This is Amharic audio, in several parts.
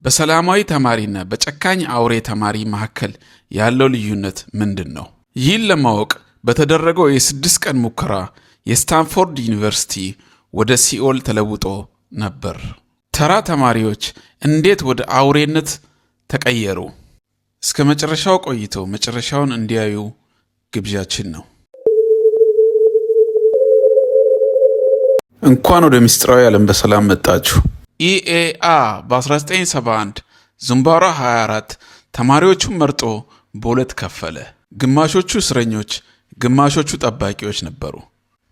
በሰላማዊ ተማሪና በጨካኝ አውሬ ተማሪ መካከል ያለው ልዩነት ምንድን ነው? ይህን ለማወቅ በተደረገው የ6 ቀን ሙከራ የስታንፎርድ ዩኒቨርሲቲ ወደ ሲኦል ተለውጦ ነበር። ተራ ተማሪዎች እንዴት ወደ አውሬነት ተቀየሩ? እስከ መጨረሻው ቆይተው መጨረሻውን እንዲያዩ ግብዣችን ነው። እንኳን ወደ ምስጢራዊ ዓለም በሰላም መጣችሁ። ኢኤአ በ1971 ዙምባራ 24 ተማሪዎቹን መርጦ በሁለት ከፈለ። ግማሾቹ እስረኞች፣ ግማሾቹ ጠባቂዎች ነበሩ።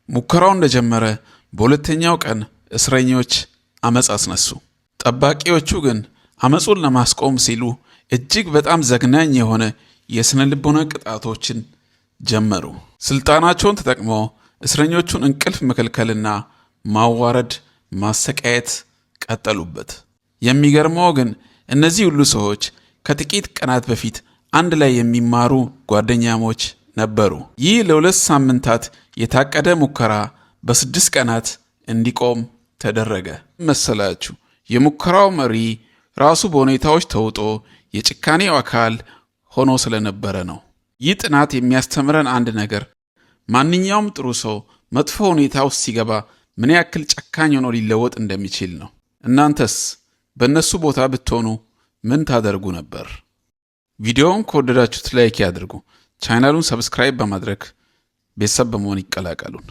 ሙከራው እንደጀመረ በሁለተኛው ቀን እስረኞች አመፅ አስነሱ። ጠባቂዎቹ ግን አመፁን ለማስቆም ሲሉ እጅግ በጣም ዘግናኝ የሆነ የስነ ልቦና ቅጣቶችን ጀመሩ። ስልጣናቸውን ተጠቅመው እስረኞቹን እንቅልፍ መከልከልና ማዋረድ፣ ማሰቃየት ቀጠሉበት። የሚገርመው ግን እነዚህ ሁሉ ሰዎች ከጥቂት ቀናት በፊት አንድ ላይ የሚማሩ ጓደኛሞች ነበሩ። ይህ ለ2 ሳምንታት የታቀደ ሙከራ በ6 ቀናት እንዲቆም ተደረገ። መሰላችሁ፣ የሙከራው መሪ ራሱ በሁኔታዎች ተውጦ የጭካኔው አካል ሆኖ ስለነበረ ነው። ይህ ጥናት የሚያስተምረን አንድ ነገር ማንኛውም ጥሩ ሰው መጥፎ ሁኔታ ውስጥ ሲገባ ምን ያክል ጨካኝ ሆኖ ሊለወጥ እንደሚችል ነው። እናንተስ በእነሱ ቦታ ብትሆኑ ምን ታደርጉ ነበር? ቪዲዮውን ከወደዳችሁት like ያድርጉ። ቻናሉን subscribe በማድረግ ቤተሰብ በመሆን ይቀላቀሉን።